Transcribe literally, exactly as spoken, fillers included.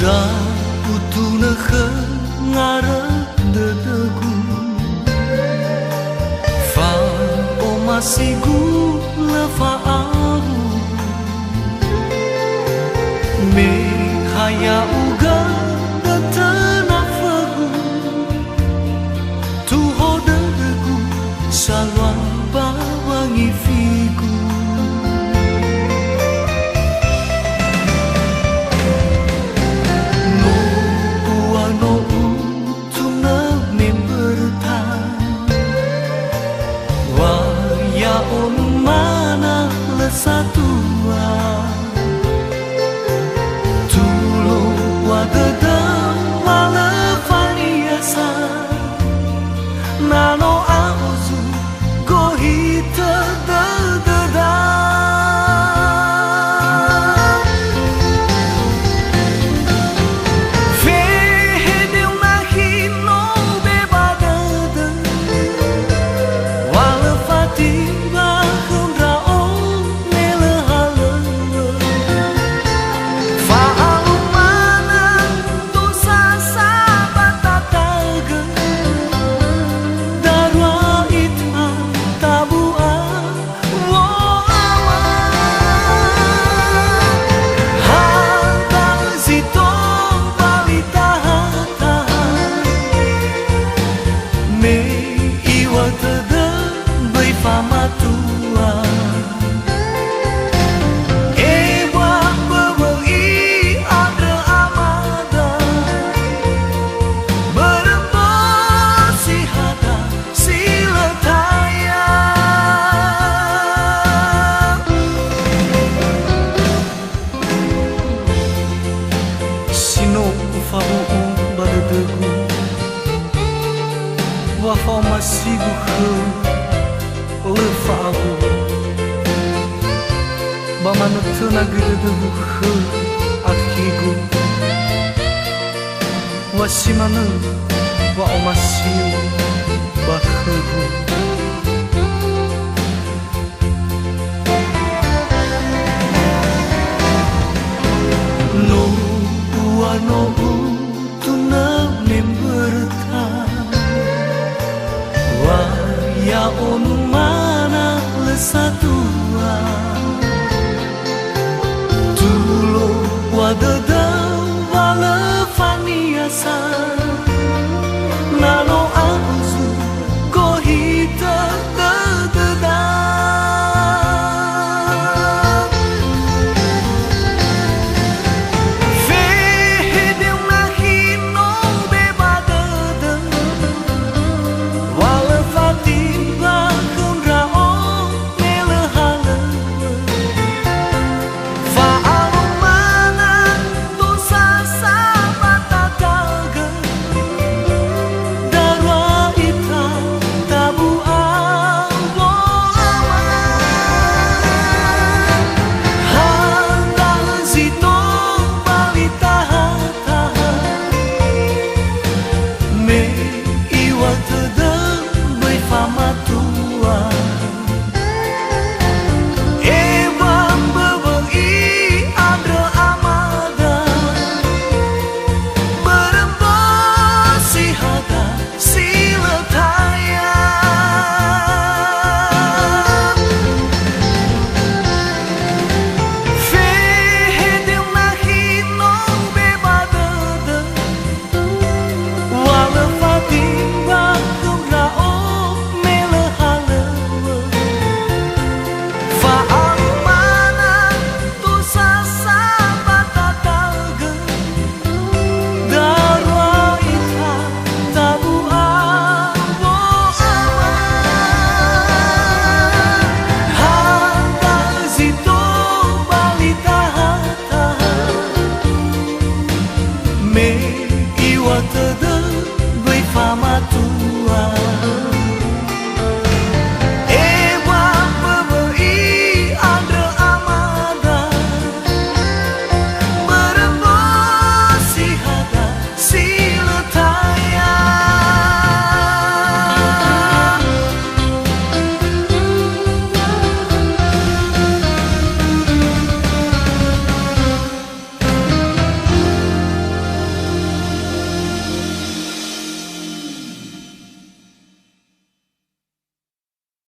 Utunö khö ngarö dödögu, fa'omasigu lö fa'abu. Me ha ya'ugö dötö nafögu, tuho dödögu salua ba wangifigu. No ua no utunö me mböröta, wa ya'o numana lö satua. Tulö wa dödö wa lö faniasa, na no a'ozu gohitö dödöda. Fehedeu nahi no be ba dödö, wa lö fatiba khö ndra'o me lö halöŵö. Fa'alumana dosa sa ba tatagö, darua ita tabu'a wo'awa. Ha da'ö zi tobali taha-taha, me iŵa'ö tödö böi famatua. Ebua mböwö'i andrö amada, börö mbosi hada si lö taya. Si no ufabu'u ba dödögu, wa fa'omasigu khöu lö fa'abu. Ba manötöna göi dödögu khöu akhigu, wa si manö wa'omasiu ba khögu. No ua no